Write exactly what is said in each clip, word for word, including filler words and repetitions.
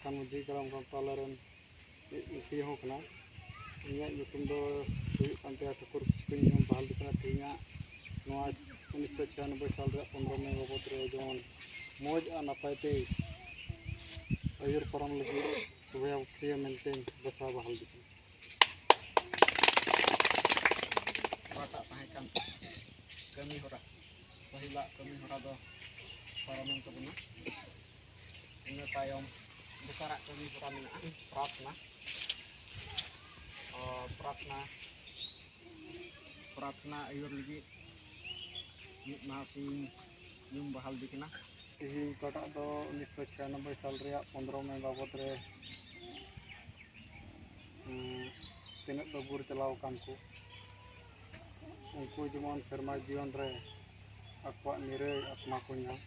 ᱠᱷᱟᱱ ᱢᱟᱹᱡᱷᱤ ᱜᱟᱲᱟᱢ ᱜᱟᱶᱛᱟ ᱟᱞᱮ ᱨᱮᱱ ᱢᱤᱫ ᱢᱩᱠᱷᱤᱭᱟᱹ ᱦᱚᱸ ᱠᱟᱱᱟ᱾ ᱩᱱᱤᱭᱟᱜ ᱧᱩᱛᱩᱢ ᱫᱚ ᱦᱩᱭᱩᱜ ᱠᱟᱱ ᱛᱟᱭᱟ ᱴᱷᱟᱹᱠᱩᱨ ᱠᱤᱥᱠᱩ ᱧᱩᱦᱩᱢ ᱵᱟᱦᱟᱞ ᱫᱤ ᱠᱟᱱᱟ᱾ ᱛᱮᱦᱮᱧᱟᱜ ᱱᱚᱣᱟ ᱩᱱᱤᱥᱥᱚ ᱪᱷᱤᱭᱟᱱᱚᱵᱵᱳᱭ ᱥᱟᱞ ᱨᱮᱭᱟᱜ ᱯᱚᱱᱨᱚ ᱢᱮ ᱵᱟᱵᱚᱫ ᱨᱮ ᱡᱮᱢᱚᱱ ᱢᱚᱡᱽ ᱟᱨ ᱱᱟᱯᱟᱭ ᱛᱮ ᱟᱹᱭᱩᱨ ᱯᱟᱨᱚᱢ ᱞᱟᱹᱜᱤᱫ ᱥᱚᱵᱷᱟᱯᱚᱛᱤᱭᱟᱹ ᱢᱮᱱᱛᱮᱧ ᱵᱟᱪᱷᱟᱣ ᱵᱟᱦᱟᱞ ᱫᱤ ᱠᱟᱱᱟ᱾ ᱚᱠᱟᱴᱟᱜ ᱛᱟᱦᱮᱸ ᱠᱟᱱ ᱠᱟᱹᱢᱤ ᱦᱚᱨᱟ, ᱯᱟᱹᱦᱤᱞᱟᱜ ᱠᱟᱹᱢᱤ ᱦᱚᱨᱟ ᱫᱚ ᱯᱟᱨᱚᱢᱮᱱ ᱛᱟᱵᱚᱱᱟ᱾ ᱤᱱᱟᱹ ᱛᱟᱭᱚᱢ ᱫᱚᱥᱟᱨᱟᱜ ᱠᱟᱹᱢᱤ ᱦᱚᱨᱟ ᱢᱮᱱᱟᱜᱼᱟ, ᱯᱨᱟᱨᱛᱷᱱᱟ᱾ ᱚ, ᱯᱨᱟᱨᱛᱷᱱᱟ, ᱯᱨᱟᱨᱛᱷᱱᱟ ᱟᱹᱭᱩᱨ ᱞᱟᱹᱜᱤᱫ ᱢᱤᱫ ᱢᱟᱦᱟ ᱥᱤᱧ ᱧᱩᱢ ᱵᱟᱦᱟᱞ ᱫᱤ ᱠᱟᱱᱟ᱾ ᱛᱮᱦᱮᱧ ᱚᱠᱟᱴᱟᱜ ᱫᱚ ᱩᱱᱤᱥᱥᱚ ᱪᱷᱤᱭᱟᱱᱚᱵᱵᱳᱭ ᱥᱟᱞ ᱨᱮᱭᱟᱜ ᱯᱚᱱᱨᱚ ᱢᱮ ᱵᱟᱵᱚᱫ ᱨᱮ, ᱩᱸ, ᱛᱤᱱᱟᱹᱜ ᱫᱚ ᱜᱩᱨ ᱪᱟᱞᱟᱣ ᱟᱠᱟᱱ ᱠᱚ, ᱩᱱᱠᱩ ᱡᱮᱢᱚᱱ ᱥᱮᱨᱢᱟ ᱡᱤᱭᱚᱱ ᱨᱮ ᱟᱠᱚᱣᱟᱜ ᱱᱤᱨᱟᱹᱭ ᱟᱛᱢᱟ ᱠᱚ ᱧᱟᱢ,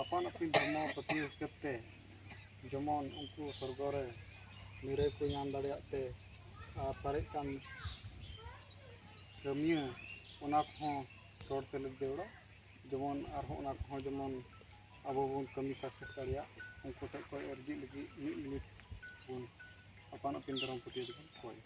ᱟᱯᱟᱱ ᱟᱹᱯᱤᱱ ᱫᱷᱚᱨᱢᱚ ᱯᱟᱹᱛᱭᱟᱹᱣ ᱦᱤᱥᱟᱹᱵ ᱛᱮ ᱡᱮᱢᱚᱱ ᱩᱱᱠᱩ ᱥᱚᱨᱜᱚ ᱨᱮ ᱱᱤᱨᱟᱹᱭ ᱠᱚ ᱧᱟᱢ ᱫᱟᱲᱮᱭᱟᱜ ᱛᱮ, ᱟᱨ ᱥᱟᱨᱮᱡ ᱠᱟᱱ ᱠᱟᱹᱢᱤᱭᱟᱹ ᱚᱱᱟ ᱠᱚᱦᱚᱸ ᱨᱚᱲ ᱥᱮᱞᱮᱫ ᱡᱟᱹᱨᱩᱲᱟ᱾ ᱡᱮᱢᱚᱱ ᱟᱨᱦᱚᱸ ᱚᱱᱟ ᱠᱚᱦᱚᱸ ᱡᱮᱢᱚᱱ ᱟᱵᱚ ᱵᱚᱱ ᱠᱟᱹᱢᱤ ᱥᱟᱠᱥᱮᱥ ᱫᱟᱲᱮᱭᱟᱜ, ᱩᱱᱠᱩ ᱴᱷᱮᱱ ᱠᱷᱚᱱ ᱟᱹᱨᱡᱤ ᱞᱟᱹᱜᱤᱫ ᱢᱤᱫ ᱢᱤᱱᱤᱴ ᱵᱚᱱ ᱟᱯᱟᱱ ᱟᱹᱯᱤᱱ ᱫᱷᱚᱨᱚᱢ ᱯᱟᱹᱛᱭᱟᱹᱣ ᱫᱚᱵᱚᱱ ᱠᱚᱭᱟ᱾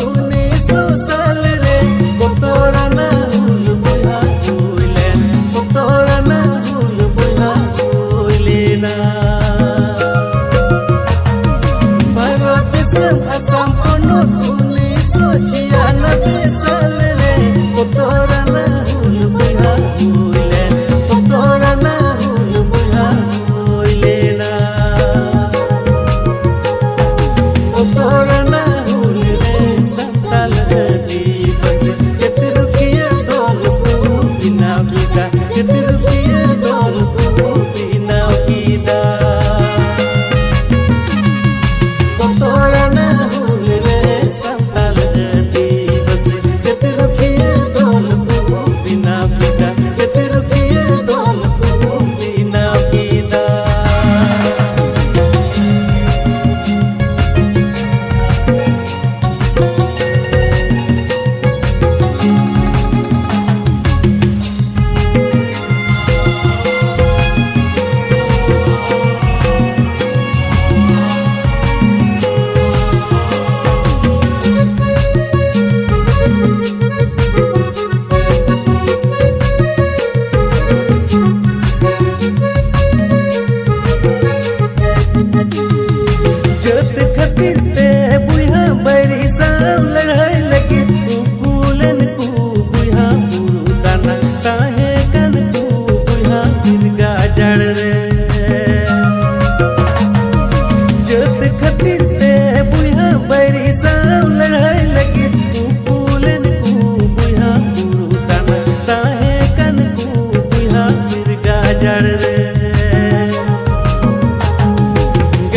ᱩᱱᱤᱥᱥᱚ ᱥᱟᱞ ᱨᱮ ᱵᱚᱛᱚᱨᱟᱱᱟᱜ ᱦᱩᱞ ᱵᱚᱭᱦᱟ ᱦᱩᱭ ᱞᱮᱱ, ᱵᱚᱛᱚᱨᱟᱱᱟᱜ ᱦᱩᱞ ᱵᱚᱭᱦᱟ ᱦᱩᱭ ᱞᱮᱱᱟ᱾ ᱵᱷᱟᱨᱚᱛ ᱫᱤᱥᱚᱢ ᱟᱥᱟᱢ ᱯᱚᱱᱚᱛ ᱩᱱᱤᱥᱥᱚ ᱪᱷᱤᱭᱟᱱᱚᱵᱵᱳᱭ ᱥᱟᱞ ᱨᱮ ᱵᱚᱛᱚᱨᱟᱱᱟᱜ ᱦᱩᱞ ᱵᱚᱭᱦᱟ ᱦᱩᱭ ᱞᱮᱱ, ᱵᱚᱛᱚᱨᱟᱱᱟᱜ ᱦᱩᱞ ᱵᱚᱭᱦᱟ ᱦᱩᱭ ᱞᱮᱱᱟ᱾ ᱵᱚᱛᱚᱨᱟᱱᱟᱜ ᱦᱩᱞ ᱨᱮ ᱥᱟᱱᱛᱟᱲ ᱟᱹᱫᱤᱵᱟᱹᱥᱤ ᱡᱟᱹᱛᱤ ᱨᱩᱠᱷᱤᱭᱟᱹ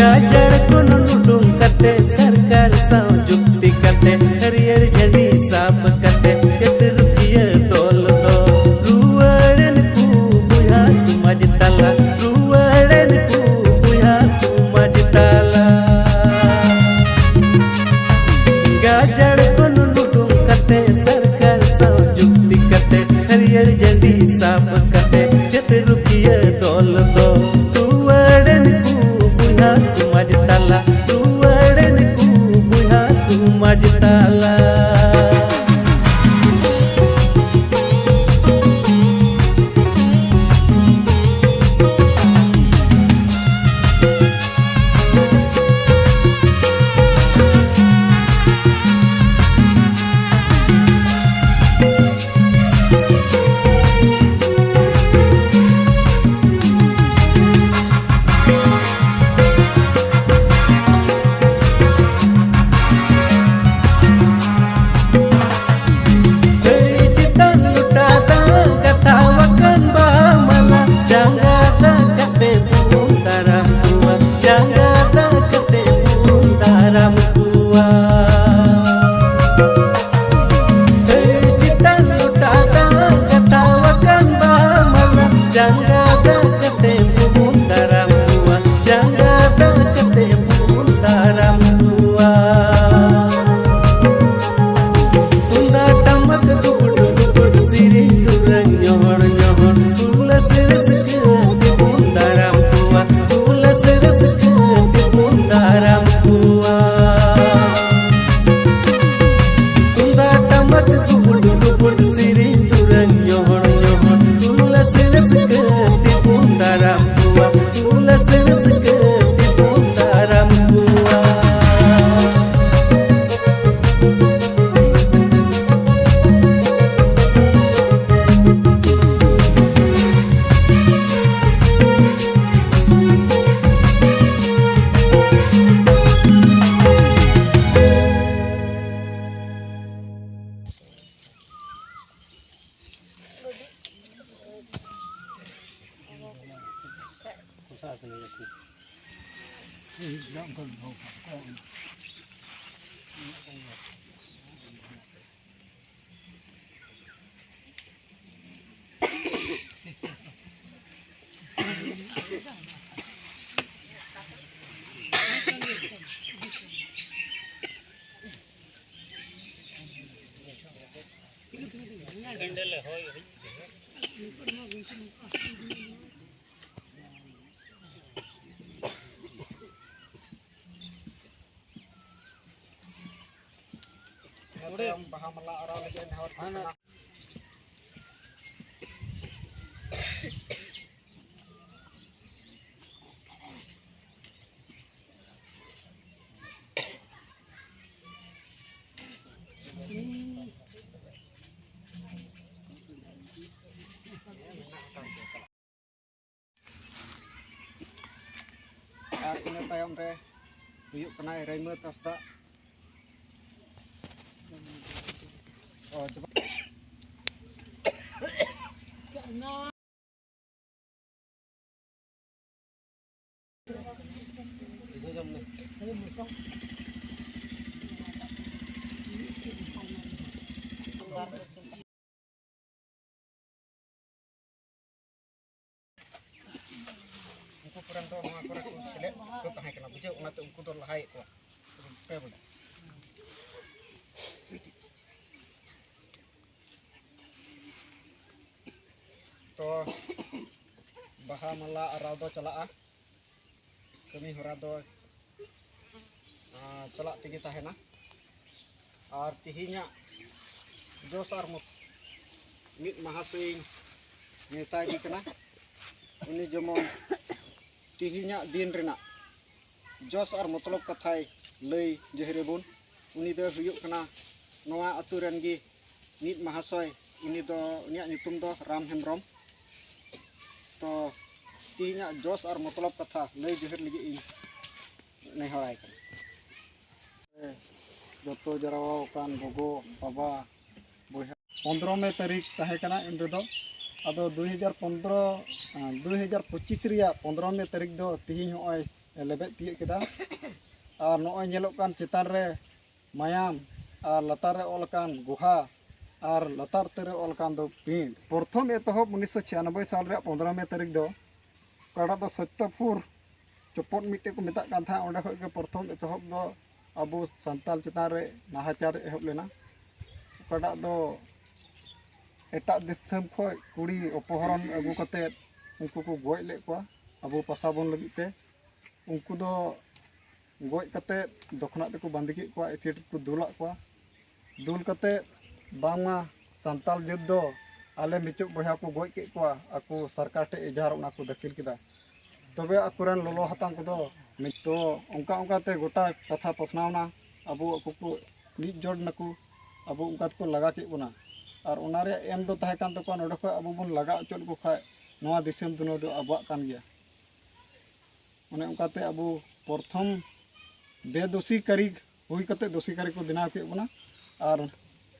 ᱜᱟᱡᱟᱲ ᱠᱷᱚᱱ ᱩᱰᱩᱝ ᱠᱟᱛᱮ ᱥᱚᱨᱠᱟᱨ ᱥᱟᱶ ᱡᱩᱠᱛᱤ ᱠᱟᱛᱮ ᱦᱟᱹᱨᱭᱟᱹᱲ ᱡᱷᱟᱹᱱᱰᱤ ᱥᱟᱵ ᱠᱟᱛᱮ ᱪᱟᱹᱛ ᱨᱩᱠᱷᱤᱭᱟᱹ ᱫᱚᱞ ᱫᱚ ᱨᱩᱣᱟᱹᱲ ᱮᱱ ᱠᱚ ᱵᱚᱭᱦᱟ ᱥᱚᱢᱟᱡᱽ ᱛᱟᱞᱟ, ᱨᱩᱣᱟᱹᱲ ᱮᱱ ᱠᱚ ᱵᱚᱭᱦᱟ ᱥᱚᱢᱟᱡᱽ ᱛᱟᱞᱟ᱾ ᱜᱟᱡᱟᱲ ᱠᱷᱚᱱ ᱩᱰᱩᱝ ᱠᱟᱛᱮ ᱥᱚᱨᱠᱟᱨ ᱥᱟᱶ ᱡᱩᱠᱛᱤ ᱠᱟᱛᱮ ᱦᱟᱹᱨᱭᱟᱹᱲ ᱡᱷᱟᱹᱱᱰᱤ ᱥᱟᱵ ᱠᱟᱛᱮ ᱪᱟᱹᱛ ᱨᱩᱠᱷᱤᱭᱟᱹ ᱫᱚᱞ ᱫᱚ ᱨᱩᱣᱟᱹᱲ ᱮᱱ ᱠᱚ ᱵᱚᱭᱦᱟ ᱥᱚᱢᱟᱡᱽ ᱛᱟᱞᱟ᱾ ᱤᱱᱟᱹ ᱛᱟᱭᱚᱢ ᱵᱟᱦᱟ ᱢᱟᱞᱟ ᱟᱨᱟᱣ ᱞᱟᱹᱜᱤᱫ ᱱᱮᱦᱚᱨ ᱦᱩᱭᱩᱜ ᱠᱟᱱᱟ᱾ ᱟᱨ ᱤᱱᱟᱹ ᱛᱟᱭᱚᱢ ᱨᱮ ᱦᱩᱭᱩᱜ ᱠᱟᱱᱟᱭ ᱨᱟᱹᱭᱢᱟᱹᱛ ᱦᱟᱸᱥᱫᱟ᱾ ᱚ, ᱡᱚᱵᱟ-, ᱩᱱᱠᱩ ᱠᱚᱨᱮᱱ ᱫᱚ ᱱᱚᱣᱟ ᱠᱚᱨᱮ ᱠᱚ ᱥᱮᱞᱮᱫ ᱠᱚ ᱛᱟᱦᱮᱸ ᱠᱟᱱᱟ, ᱵᱩᱡᱷᱟᱹᱣ, ᱚᱱᱟᱛᱮ ᱩᱱᱠᱩ ᱫᱚ ᱞᱟᱦᱟᱭᱮᱫ ᱠᱚᱣᱟ᱾ ᱯᱮ ᱵᱚᱞᱮ᱾ ᱛᱚ, ᱵᱟᱦᱟ ᱢᱟᱞᱟ ᱟᱨᱟᱣ ᱫᱚ ᱪᱟᱞᱟᱜᱼᱟ᱾ ᱠᱟᱹᱢᱤ ᱦᱚᱨᱟ ᱫᱚ, ᱟᱸ, ᱪᱟᱞᱟᱜ ᱛᱮᱜᱮ ᱛᱟᱦᱮᱱᱟ᱾ ᱟᱨ ᱛᱮᱦᱮᱧᱟᱜ ᱡᱚᱥ ᱟᱨ ᱢᱚᱛ-, ᱢᱤᱫ ᱢᱟᱦᱟᱥᱚᱭᱤᱧ ᱱᱮᱣᱛᱟᱭᱮᱫᱮ ᱠᱟᱱᱟ᱾ ᱩᱱᱤ ᱡᱮᱢᱚᱱ ᱛᱮᱦᱮᱧᱟᱜ ᱫᱤᱱ ᱨᱮᱱᱟᱜ ᱡᱚᱥ ᱟᱨ ᱢᱚᱛᱞᱚᱵ ᱠᱟᱛᱷᱟᱭ ᱞᱟᱹᱭ ᱡᱟᱹᱦᱤᱨ ᱟᱵᱚᱱ᱾ ᱩᱱᱤ ᱫᱚ ᱦᱩᱭᱩᱜ ᱠᱟᱱᱟ ᱱᱚᱣᱟ ᱟᱹᱛᱩ ᱨᱮᱱ ᱜᱮ ᱢᱤᱫ ᱢᱟᱦᱟᱥᱚᱭ᱾ ᱩᱱᱤ ᱫᱚ, ᱩᱱᱤᱭᱟᱜ ᱧᱩᱛᱩᱢ ᱫᱚ ᱨᱟᱢ ᱦᱮᱢᱵᱨᱚᱢ᱾ ᱛᱚ, ᱛᱮᱦᱮᱧᱟᱜ ᱡᱚᱥ ᱟᱨ ᱢᱚᱛᱞᱚᱵ ᱠᱟᱛᱷᱟ ᱞᱟᱹᱭ ᱡᱟᱹᱦᱤᱨ ᱞᱟᱹᱜᱤᱫ ᱤᱧ ᱱᱮᱦᱚᱨᱟᱭ ᱠᱟᱱᱟ᱾ ᱡᱚᱛᱚ ᱡᱟᱨᱣᱟ ᱟᱠᱟᱱ ᱜᱚᱜᱚ, ᱵᱟᱵᱟ, ᱵᱚᱭᱦᱟ, ᱯᱚᱱᱫᱽᱨᱚ ᱢᱮ ᱛᱟᱹᱨᱤᱠᱷ ᱛᱟᱦᱮᱸ ᱠᱟᱱᱟ ᱩᱱ ᱨᱮᱫᱚ᱾ ᱟᱫᱚ ᱫᱩᱭ ᱦᱟᱡᱟᱨ ᱯᱚᱱᱫᱽᱨᱚ, ᱫᱩᱭ ᱦᱟᱡᱟᱨ ᱯᱚᱸᱪᱤᱥ ᱨᱮᱭᱟᱜ ᱯᱚᱱᱫᱽᱨᱚ ᱢᱮ ᱛᱟᱹᱨᱤᱠᱷ ᱫᱚ ᱛᱮᱦᱮᱧ ᱦᱚᱸᱜᱼᱚᱭ ᱞᱮᱵᱮᱫ ᱛᱤᱭᱳᱜ ᱠᱮᱫᱟ᱾ ᱟᱨ ᱱᱚᱜᱼᱚᱭ ᱧᱮᱞᱚᱜ ᱠᱟᱱ ᱪᱮᱛᱟᱱ ᱨᱮ ᱢᱟᱭᱟᱢ ᱟᱨ ᱞᱟᱛᱟᱨ ᱨᱮ ᱚᱞ ᱟᱠᱟᱱ ᱜᱚᱦᱟ ᱟᱨ ᱞᱟᱛᱟᱨ ᱩᱛᱟᱹᱨ ᱨᱮ ᱚᱞ ᱟᱠᱟᱱ ᱫᱚ ᱯᱤᱸᱰ᱾ ᱯᱨᱚᱛᱷᱚᱢ ᱮᱛᱚᱦᱚᱵ ᱩᱱᱤᱥᱥᱚ ᱪᱷᱤᱭᱟᱱᱚᱵᱵᱳᱭ ᱥᱟᱞ ᱨᱮᱭᱟᱜ ᱯᱚᱱᱫᱽᱨᱚ ᱢᱮ ᱛᱟᱹᱨᱤᱠᱷ ᱫᱚ ᱚᱠᱟᱴᱟᱜ ᱫᱚ ᱥᱚᱛᱛᱚᱯᱩᱨ ᱪᱚᱯᱚᱫ ᱢᱤᱫᱴᱮᱡ ᱠᱚ ᱢᱮᱛᱟᱜ ᱠᱟᱱ ᱛᱟᱦᱮᱸᱫ, ᱚᱸᱰᱮ ᱠᱷᱚᱱ ᱜᱮ ᱯᱨᱚᱛᱷᱚᱢ ᱮᱛᱚᱦᱚᱵ ᱫᱚ ᱟᱵᱚ ᱥᱟᱱᱛᱟᱲ ᱪᱮᱛᱟᱱ ᱨᱮ ᱱᱟᱦᱟᱪᱟᱨ ᱮᱦᱚᱵ ᱞᱮᱱᱟ᱾ ᱚᱠᱟᱴᱟᱜ ᱫᱚ ᱮᱴᱟᱜ ᱫᱤᱥᱚᱢ ᱠᱷᱚᱱ ᱠᱩᱲᱤ ᱚᱯᱚᱦᱚᱨᱚᱱ ᱟᱹᱜᱩ ᱠᱟᱛᱮᱫ ᱩᱱᱠᱩ ᱠᱚ ᱜᱚᱡ ᱞᱮᱫ ᱠᱚᱣᱟ ᱟᱵᱚ ᱯᱟᱥᱟᱵᱚᱱ ᱞᱟᱹᱜᱤᱫ ᱛᱮ᱾ ᱩᱱᱠᱩ ᱫᱚ ᱜᱚᱡ ᱠᱟᱛᱮᱫ ᱫᱚᱠᱷᱱᱟᱜ ᱛᱮᱠᱚ ᱵᱟᱸᱫᱮ ᱠᱮᱫ ᱠᱚᱣᱟ, ᱮᱥᱤᱰ ᱠᱚ ᱫᱩᱞᱟᱜ ᱠᱚᱣᱟ᱾ ᱫᱩᱞ ᱠᱟᱛᱮᱫ ᱵᱟᱝᱢᱟ ᱥᱟᱱᱛᱟᱲ ᱡᱟᱹᱛ ᱫᱚ ᱟᱞᱮ ᱢᱩᱪᱟᱹᱫ ᱵᱚᱭᱦᱟ ᱠᱚ ᱜᱚᱡ ᱠᱮᱫ ᱠᱚᱣᱟ, ᱟᱠᱚ ᱥᱚᱨᱠᱟᱨ ᱴᱷᱮᱱ ᱮᱡᱟᱦᱟᱨ ᱚᱱᱟ ᱠᱚ ᱫᱟᱹᱠᱷᱤᱞ ᱠᱮᱫᱟ᱾ ᱛᱚᱵᱮ ᱟᱠᱚᱨᱮᱱ ᱞᱚᱞᱚ ᱦᱟᱛᱟᱝ ᱠᱚᱫᱚ ᱢᱤᱫ, ᱛᱚ ᱚᱱᱠᱟ ᱚᱱᱠᱟᱛᱮ ᱜᱚᱴᱟ ᱠᱟᱛᱷᱟ ᱯᱟᱥᱱᱟᱣ ᱮᱱᱟ, ᱟᱵᱚ ᱟᱠᱚ ᱠᱚ ᱢᱤᱫ ᱡᱳᱴ ᱱᱟᱠᱚ, ᱟᱵᱚ ᱚᱱᱠᱟ ᱛᱮᱠᱚ ᱞᱟᱜᱟ ᱠᱮᱫ ᱵᱚᱱᱟ᱾ ᱟᱨ ᱚᱱᱟ ᱨᱮᱭᱟᱜ ᱮᱢ ᱫᱚ ᱛᱟᱦᱮᱸ ᱠᱟᱱ ᱛᱟᱠᱚᱣᱟ, ᱱᱚᱰᱮ ᱠᱷᱚᱱ ᱟᱵᱚ ᱵᱚᱱ ᱞᱟᱜᱟ ᱚᱪᱚ ᱞᱮᱠᱚ ᱠᱷᱟᱱ ᱱᱚᱣᱟ ᱫᱤᱥᱚᱢ ᱫᱩᱱᱤᱭᱟᱹ ᱫᱚ ᱟᱵᱚᱣᱟᱜ ᱠᱟᱱ ᱜᱮᱭᱟ᱾ ᱚᱱᱮ ᱚᱱᱠᱟᱛᱮ ᱟᱵᱚ ᱯᱨᱚᱛᱷᱚᱢ ᱵᱮᱫᱳᱥᱤ ᱠᱟᱹᱨᱤ ᱦᱩᱭ ᱠᱟᱛᱮ ᱫᱳᱥᱤ ᱠᱟᱹᱨᱤ ᱠᱚ ᱵᱮᱱᱟᱣ ᱠᱮᱫ ᱵᱚᱱᱟ ᱟᱨ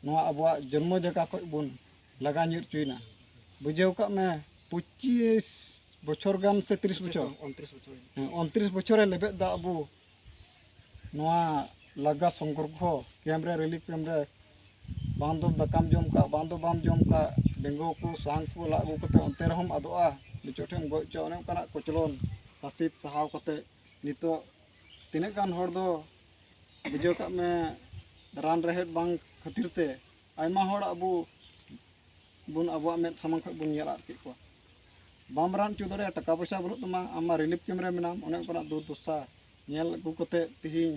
ᱱᱚᱣᱟ ᱟᱵᱚᱣᱟᱜ ᱡᱚᱱᱢᱚ ᱡᱟᱭᱜᱟ ᱠᱷᱚᱱ ᱵᱚᱱ ᱞᱟᱜᱟ ᱧᱤᱨ ᱚᱪᱚᱭᱮᱱᱟ᱾ ᱵᱩᱡᱷᱟᱹᱣ ᱠᱟᱜ ᱢᱮ, ᱯᱚᱸᱪᱤᱥ ᱵᱚᱪᱷᱚᱨ ᱜᱟᱱ ᱥᱮ ᱛᱤᱨᱤᱥ ᱵᱚᱪᱷᱚᱨ, ᱩᱱᱛᱨᱤᱥ ᱵᱚᱪᱷᱚᱨ᱾ ᱦᱮᱸ, ᱩᱱᱛᱨᱤᱥ ᱵᱚᱪᱷᱚᱨᱮ ᱞᱮᱵᱮᱫ ᱫᱟ ᱟᱵᱚ ᱱᱚᱣᱟ ᱞᱟᱜᱟ ᱥᱚᱝᱨᱚᱠᱠᱷᱚ ᱠᱮᱢᱯ ᱨᱮ, ᱨᱤᱞᱤᱯ ᱠᱮᱢᱯ ᱨᱮ, ᱵᱟᱝ ᱫᱚ ᱫᱟᱠᱟᱢ ᱡᱚᱢ ᱠᱟᱜ, ᱵᱟᱝ ᱫᱚ ᱵᱟᱢ ᱡᱚᱢ ᱠᱟᱜ, ᱵᱮᱸᱜᱚ ᱠᱚ, ᱥᱟᱝ ᱠᱚ ᱞᱟᱜ ᱟᱹᱜᱩ ᱠᱟᱛᱮ ᱚᱱᱛᱮ ᱨᱮᱦᱚᱸᱢ ᱟᱫᱚᱜᱼᱟ, ᱢᱤᱫ ᱪᱚᱴ ᱴᱷᱮᱱ ᱮᱢ ᱜᱚᱡ ᱦᱚᱪᱚᱜᱼᱟ᱾ ᱚᱱᱮ ᱚᱱᱠᱟᱱᱟᱜ ᱠᱚᱪᱞᱚᱱ ᱥᱟᱥᱮᱛ ᱥᱟᱦᱟᱣ ᱠᱟᱛᱮ ᱱᱤᱛᱚᱜ ᱛᱤᱱᱟᱹᱜ ᱜᱟᱱ ᱦᱚᱲ ᱫᱚ ᱵᱩᱡᱷᱟᱹᱣ ᱠᱟᱜ ᱢᱮ ᱨᱟᱱ ᱨᱮᱦᱮᱫ ᱵᱟᱝ ᱠᱷᱟᱹᱛᱤᱨ ᱛᱮ ᱟᱭᱢᱟ ᱦᱚᱲ ᱟᱵᱚ ᱵᱚᱱ ᱟᱵᱚᱣᱟᱜ ᱢᱮᱫ ᱥᱟᱢᱟᱝ ᱠᱷᱚᱱ ᱵᱚᱱ ᱧᱮᱞ ᱟᱫ ᱠᱮᱫ ᱠᱚᱣᱟ᱾ ᱵᱟᱢ ᱨᱟᱱ ᱦᱚᱪᱚ ᱫᱟᱲᱮᱭᱟᱜᱼᱟ, ᱴᱟᱠᱟ ᱯᱚᱭᱥᱟ ᱵᱟᱹᱱᱩᱜ ᱛᱟᱢᱟ, ᱟᱢ ᱢᱟ ᱨᱤᱞᱤᱯ ᱠᱮᱢᱯ ᱨᱮ ᱢᱮᱱᱟᱢ, ᱚᱱᱮ ᱚᱱᱠᱟᱱᱟᱜ ᱫᱩᱨᱫᱚᱥᱟ ᱧᱮᱞ ᱟᱹᱜᱩ ᱠᱟᱛᱮ ᱛᱮᱦᱮᱧ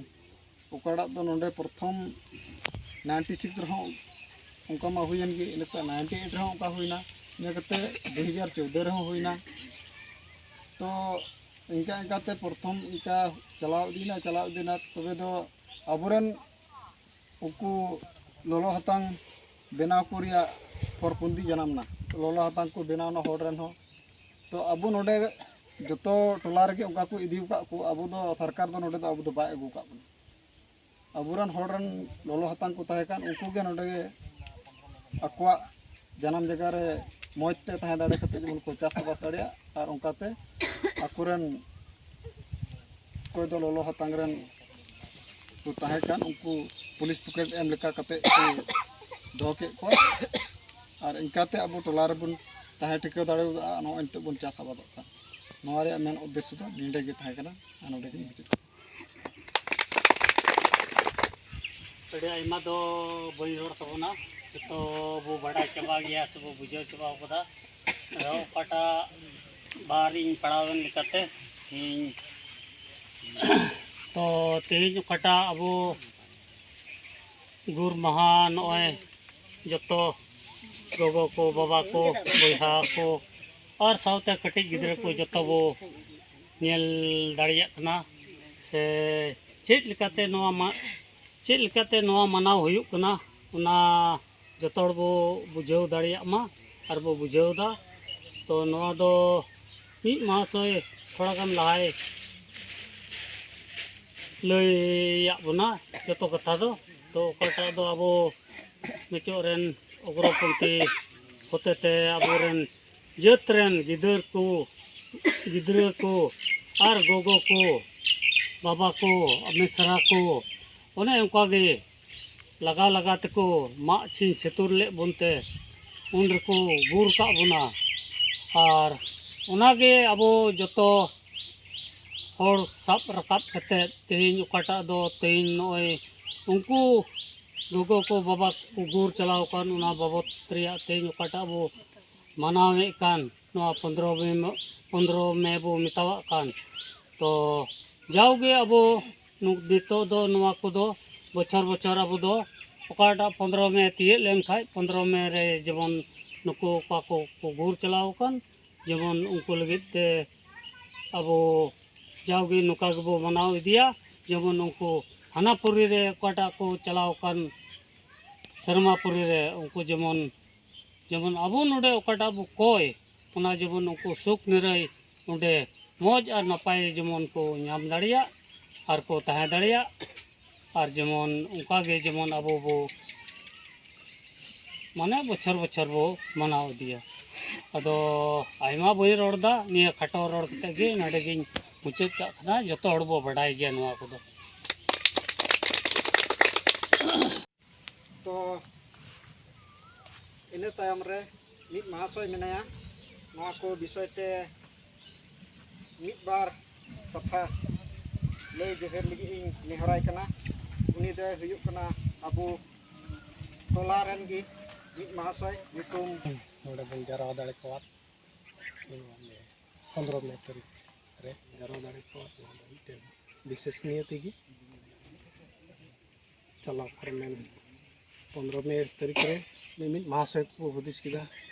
ᱚᱠᱟᱴᱟᱜ ᱫᱚ ᱱᱚᱰᱮ ᱯᱨᱚᱛᱷᱚᱢ ᱱᱟᱭᱤᱱᱴᱤ ᱥᱤᱠᱥ ᱨᱮᱦᱚᱸ ᱚᱱᱠᱟ ᱢᱟ ᱦᱩᱭᱮᱱ ᱜᱮ, ᱤᱱᱟᱹ ᱠᱷᱚᱱ ᱱᱟᱭᱤᱱᱴᱤ ᱮᱭᱤᱴ ᱨᱮᱦᱚᱸ ᱚᱱᱠᱟ ᱦᱩᱭᱱᱟ, ᱤᱱᱟᱹ ᱠᱟᱛᱮ ᱫᱩ ᱦᱟᱡᱟᱨ ᱪᱳᱫᱫᱳ ᱨᱮᱦᱚᱸ ᱦᱩᱭᱱᱟ᱾ ᱛᱚ ᱤᱱᱠᱟ ᱤᱱᱠᱟᱛᱮ ᱯᱨᱚᱛᱷᱚᱢ ᱤᱱᱠᱟ ᱪᱟᱞᱟᱣ ᱤᱫᱤᱭᱮᱱᱟ, ᱪᱟᱞᱟᱣ ᱤᱫᱤᱭᱮᱱᱟ᱾ ᱛᱚᱵᱮ ᱫᱚ ᱟᱵᱚᱨᱮᱱ ᱩᱱᱠᱩ ᱞᱚᱞᱚ ᱦᱟᱛᱟᱝ ᱵᱮᱱᱟᱣ ᱠᱚ ᱨᱮᱭᱟᱜ ᱦᱚᱨ ᱯᱚᱱᱫᱤ ᱡᱟᱱᱟᱢ ᱮᱱᱟ᱾ ᱞᱚᱞᱚ ᱦᱟᱛᱟᱝ ᱠᱚ ᱵᱮᱱᱟᱣ ᱮᱱᱟ ᱦᱚᱲ ᱨᱮᱱ ᱦᱚᱸ᱾ ᱛᱚ ᱟᱵᱚ ᱱᱚᱰᱮ ᱡᱚᱛᱚ ᱴᱚᱞᱟ ᱨᱮᱜᱮ ᱚᱱᱠᱟ ᱠᱚ ᱤᱫᱤ ᱟᱠᱟᱫ ᱠᱚ, ᱟᱵᱚ ᱫᱚ ᱥᱚᱨᱠᱟᱨ ᱫᱚ ᱱᱚᱰᱮ ᱫᱚ ᱟᱵᱚ ᱫᱚ ᱵᱟᱭ ᱟᱹᱜᱩ ᱟᱠᱟᱫ ᱵᱚᱱᱟ᱾ ᱟᱵᱚᱨᱮᱱ ᱦᱚᱲ ᱨᱮᱱ ᱞᱚᱞᱚ ᱦᱟᱛᱟᱝ ᱠᱚ ᱛᱟᱦᱮᱸ ᱠᱟᱱ, ᱩᱱᱠᱩ ᱜᱮ ᱱᱚᱰᱮ ᱜᱮ ᱟᱠᱚᱣᱟᱜ ᱡᱟᱱᱟᱢ ᱡᱟᱭᱜᱟ ᱨᱮ ᱢᱚᱡᱽ ᱛᱮ ᱛᱟᱦᱮᱸ ᱫᱟᱲᱮ ᱠᱟᱛᱮ ᱡᱮᱢᱚᱱ ᱠᱚ ᱪᱟᱥᱵᱟᱥ ᱫᱟᱲᱮᱭᱟᱜ ᱟᱨ ᱚᱱᱠᱟᱛᱮ ᱟᱠᱚᱨᱮᱱ ᱚᱠᱚᱭ ᱫᱚ ᱞᱚᱞᱚ ᱦᱟᱛᱟᱝ ᱨᱮᱱ ᱠᱚ ᱛᱟᱦᱮᱸ ᱠᱟᱱ, ᱩᱱᱠᱩ ᱯᱩᱞᱤᱥ ᱯᱚᱠᱮᱴ ᱮᱢ ᱞᱮᱠᱟ ᱠᱟᱛᱮ ᱠᱚ ᱫᱚᱦᱚ ᱠᱮᱫ ᱠᱚᱣᱟ᱾ ᱟᱨ ᱤᱱᱠᱟᱛᱮ ᱟᱵᱚ ᱴᱚᱞᱟ ᱨᱮᱵᱚᱱ ᱛᱟᱦᱮᱸ ᱴᱷᱤᱠᱟᱹ ᱫᱟᱲᱮᱭᱟᱫᱟ᱾ ᱱᱚᱜᱼᱚᱭ ᱱᱤᱛᱚᱜ ᱵᱚᱱ ᱪᱟᱥ ᱟᱵᱟᱫᱚᱜ ᱠᱟᱱ᱾ ᱱᱚᱣᱟ ᱨᱮᱭᱟᱜ ᱢᱮᱱ ᱩᱫᱽᱫᱮᱥᱥᱚ ᱫᱚ ᱱᱚᱸᱰᱮ ᱜᱮ ᱛᱟᱦᱮᱸ ᱠᱟᱱᱟ᱾ ᱟᱨ ᱱᱚᱸᱰᱮ ᱜᱮᱧ ᱢᱩᱪᱟᱹᱫ ᱠᱮᱫᱟ᱾ ᱟᱹᱰᱤ ᱟᱭᱢᱟ ᱫᱚ ᱵᱟᱹᱧ ᱨᱚᱲ ᱛᱟᱵᱚᱱᱟ, ᱡᱚᱛᱚ ᱵᱚ ᱵᱟᱰᱟᱭ ᱪᱟᱵᱟ ᱜᱮᱭᱟ ᱥᱮ ᱵᱚ ᱵᱩᱡᱷᱟᱹᱣ ᱪᱟᱵᱟ ᱠᱟᱫᱟ᱾ ᱟᱫᱚ ᱚᱠᱟᱴᱟᱜ ᱵᱟᱨ ᱤᱧ ᱯᱟᱲᱟᱣᱮᱱ ᱞᱮᱠᱟᱛᱮ ᱤᱧ ᱛᱚ ᱛᱮᱦᱮᱧ ᱚᱠᱟᱴᱟᱜ ᱟᱵᱚ ᱜᱩᱨ ᱢᱟᱦᱟ, ᱱᱚᱜᱼᱚᱭ ᱡᱚᱛᱚ ᱜᱚᱜᱚ ᱠᱚ, ᱵᱟᱵᱟ ᱠᱚ, ᱵᱚᱭᱦᱟ ᱠᱚ ᱟᱨ ᱥᱟᱶᱛᱮ ᱠᱟᱹᱴᱤᱡ ᱜᱤᱫᱽᱨᱟᱹ ᱠᱚ ᱡᱚᱛᱚ ᱵᱚ ᱧᱮᱞ ᱫᱟᱲᱮᱭᱟᱜ ᱠᱟᱱᱟ᱾ ᱥᱮ ᱪᱮᱫ ᱞᱮᱠᱟᱛᱮ ᱱᱚᱣᱟ ᱢᱟ-, ᱪᱮᱫ ᱞᱮᱠᱟᱛᱮ ᱱᱚᱣᱟ ᱢᱟᱱᱟᱣ ᱦᱩᱭᱩᱜ ᱠᱟᱱᱟ, ᱚᱱᱟ ᱡᱚᱛᱚ ᱦᱚᱲ ᱵᱚ ᱵᱩᱡᱷᱟᱹᱣ ᱫᱟᱲᱮᱭᱟᱜ ᱢᱟ ᱟᱨ ᱵᱚ ᱵᱩᱡᱷᱟᱹᱣ ᱮᱫᱟ᱾ ᱛᱚ ᱱᱚᱣᱟ ᱫᱚ ᱢᱤᱫ ᱢᱟᱦᱟᱥᱚᱭ ᱛᱷᱚᱲᱟ ᱜᱟᱱ ᱞᱟᱦᱟᱭ ᱞᱟᱹᱭᱟᱜ ᱵᱚᱱᱟ ᱡᱚᱛᱚ ᱠᱟᱛᱷᱟ ᱫᱚ᱾ ᱛᱚ ᱚᱠᱟᱴᱟᱜ ᱫᱚ ᱟᱵᱚ ᱱᱤᱛᱚᱜ ᱨᱮᱱ ᱚᱜᱨᱚᱯᱚᱱᱛᱷᱤ ᱦᱚᱛᱮᱛᱮ ᱟᱵᱚᱨᱮᱱ ᱡᱟᱹᱛ ᱨᱮᱱ ᱜᱤᱫᱟᱹᱨ ᱠᱚ, ᱜᱤᱫᱽᱨᱟᱹ ᱠᱚ ᱟᱨ ᱜᱚᱜᱚ ᱠᱚ, ᱵᱟᱵᱟ ᱠᱚ, ᱢᱤᱥᱨᱟ ᱠᱚ, ᱚᱱᱮ ᱚᱱᱠᱟ ᱜᱮ ᱞᱟᱜᱟ ᱞᱟᱜᱟ ᱛᱮᱠᱚ ᱢᱟᱜ ᱪᱷᱤᱝ ᱪᱷᱟᱹᱛᱩᱨ ᱞᱮᱫ ᱵᱚᱱᱛᱮ ᱩᱱ ᱨᱮᱠᱚ ᱜᱩᱨ ᱠᱟᱜ ᱵᱚᱱᱟ᱾ ᱟᱨ ᱚᱱᱟᱜᱮ ᱟᱵᱚ ᱡᱚᱛᱚ ᱦᱚᱲ ᱥᱟᱵ ᱨᱟᱠᱟᱵ ᱠᱟᱛᱮᱫ ᱛᱮᱦᱮᱧ ᱚᱠᱟᱴᱟᱜ ᱫᱚ ᱛᱮᱦᱮᱧ ᱱᱚᱜᱼᱚᱭ ᱩᱱᱠᱩ ᱜᱚᱜᱚ ᱠᱚ ᱵᱟᱵᱟ ᱠᱚ ᱜᱩᱨ ᱪᱟᱞᱟᱣ ᱟᱠᱟᱱ, ᱚᱱᱟ ᱵᱟᱵᱚᱛ ᱨᱮᱭᱟᱜ ᱛᱮᱦᱮᱧ ᱚᱠᱟᱴᱟᱜ ᱵᱚ ᱢᱟᱱᱟᱣᱮᱫ ᱠᱟᱱ, ᱱᱚᱣᱟ ᱯᱚᱱᱫᱽᱨᱚ ᱢᱮ, ᱯᱚᱱᱫᱽᱨᱚ ᱢᱮ ᱵᱚ ᱢᱮᱛᱟᱣᱟᱜ ᱠᱟᱱ᱾ ᱛᱚ ᱡᱟᱣᱜᱮ ᱟᱵᱚ ᱱᱩ-, ᱱᱤᱛᱚᱜ ᱫᱚ ᱱᱚᱣᱟ ᱠᱚᱫᱚ ᱵᱚᱪᱷᱚᱨ ᱵᱚᱪᱷᱚᱨ ᱟᱵᱚ ᱫᱚ ᱚᱠᱟᱴᱟᱜ ᱯᱚᱱᱫᱽᱨᱚ ᱢᱮ ᱛᱤᱭᱟᱹᱜ ᱞᱮᱱᱠᱷᱟᱡ, ᱯᱚᱱᱫᱽᱨᱚ ᱢᱮ ᱨᱮ ᱡᱮᱢᱚᱱ ᱱᱩᱠᱩ ᱚᱠᱟ ᱠᱚ, ᱠᱚ ᱜᱩᱨ ᱪᱟᱞᱟᱣ ᱟᱠᱟᱱ, ᱡᱮᱢᱚᱱ ᱩᱱᱠᱩ ᱞᱟᱹᱜᱤᱫ ᱛᱮ ᱟᱵᱚ ᱡᱟᱣᱜᱮ ᱱᱚᱝᱠᱟ ᱜᱮᱵᱚ ᱢᱟᱱᱟᱣ ᱤᱫᱤᱭᱟ, ᱡᱮᱢᱚᱱ ᱩᱱᱠᱩ ᱦᱟᱱᱟ ᱯᱩᱨᱤ ᱨᱮ ᱚᱠᱟᱴᱟᱜ ᱠᱚ ᱪᱟᱞᱟᱣ ᱟᱠᱟᱱ ᱥᱮᱨᱢᱟ ᱯᱩᱨᱤ ᱨᱮ, ᱩᱱᱠᱩ ᱡᱮᱢᱚᱱ, ᱡᱮᱢᱚᱱ ᱟᱵᱚ ᱱᱚᱰᱮ ᱚᱠᱟᱴᱟᱜ ᱵᱚ ᱠᱚᱭ, ᱚᱱᱟ ᱡᱮᱢᱚᱱ ᱩᱱᱠᱩ ᱥᱩᱠ ᱱᱤᱨᱟᱹᱭ ᱚᱸᱰᱮ ᱢᱚᱡᱽ ᱟᱨ ᱱᱟᱯᱟᱭ ᱡᱮᱢᱚᱱ ᱠᱚ ᱧᱟᱢ ᱫᱟᱲᱮᱭᱟᱜ ᱟᱨ ᱠᱚ ᱛᱟᱦᱮᱸ ᱫᱟᱲᱮᱭᱟᱜ᱾ ᱟᱨ ᱡᱮᱢᱚᱱ ᱚᱱᱠᱟ ᱜᱮ ᱡᱮᱢᱚᱱ ᱟᱵᱚ ᱵᱚ ᱢᱟᱱᱮ ᱵᱚᱪᱷᱚᱨ ᱵᱚᱪᱷᱚᱨ ᱵᱚ ᱢᱟᱱᱟᱣ ᱤᱫᱤᱭᱟ᱾ ᱟᱫᱚ ᱟᱭᱢᱟ ᱵᱟᱹᱧ ᱨᱚᱲ ᱮᱫᱟ, ᱱᱤᱭᱟᱹ ᱠᱷᱟᱴᱚ ᱨᱚᱲ ᱠᱟᱛᱮ ᱜᱮ ᱱᱚᱰᱮ ᱜᱤᱧ ᱢᱩᱪᱟᱹᱫ ᱠᱟᱜ ᱠᱟᱱᱟ᱾ ᱡᱚᱛᱚ ᱦᱚᱲ ᱵᱚ ᱵᱟᱰᱟᱭ ᱜᱮᱭᱟ ᱱᱚᱣᱟ ᱠᱚᱫᱚ᱾ ᱛᱚ ᱤᱱᱟᱹ ᱛᱟᱭᱚᱢ ᱨᱮ ᱢᱤᱫ ᱢᱟᱦᱟᱥᱚᱭ ᱢᱮᱱᱟᱭᱟ, ᱱᱚᱣᱟ ᱠᱚ ᱵᱤᱥᱚᱭ ᱛᱮ ᱢᱤᱫ ᱵᱟᱨ ᱠᱟᱛᱷᱟ ᱞᱟᱹᱭ ᱡᱮᱦᱮᱨ ᱞᱟᱹᱜᱤᱫ ᱤᱧ ᱱᱮᱦᱚᱨᱟᱭ ᱠᱟᱱᱟ᱾ ᱩᱱᱤ ᱫᱚᱭ ᱦᱩᱭᱩᱜ ᱠᱟᱱᱟ ᱟᱵᱚ ᱴᱚᱞᱟ ᱨᱮᱱ ᱜᱮ ᱢᱤᱫ ᱢᱟᱦᱟᱥᱚᱭ ᱧᱩᱛᱩᱢ᱾ ᱱᱚᱰᱮ ᱵᱚᱱ ᱡᱟᱨᱣᱟ ᱫᱟᱲᱮ ᱠᱚᱣᱟ᱾ ᱯᱚᱱᱫᱽᱨᱚ ᱢᱮ ᱛᱟᱹᱨᱤᱠᱷ ᱨᱮ ᱡᱟᱨᱣᱟ ᱫᱟᱲᱮ ᱠᱚᱣᱟ, ᱱᱚᱣᱟ ᱫᱚ ᱢᱤᱫᱴᱮᱱ ᱵᱤᱥᱮᱥ ᱱᱤᱭᱟᱹ ᱛᱮᱜᱮ᱾ ᱪᱟᱞᱟᱣ ᱯᱟᱨᱚᱢᱮᱱ ᱯᱚᱱᱫᱽᱨᱚ ᱢᱮ ᱛᱟᱹᱨᱤᱠᱷ ᱨᱮ ᱢᱤᱢᱤᱫ ᱢᱟᱦᱟᱥᱚᱭ ᱠᱚ ᱦᱩᱫᱤᱥ ᱠᱮᱫᱟ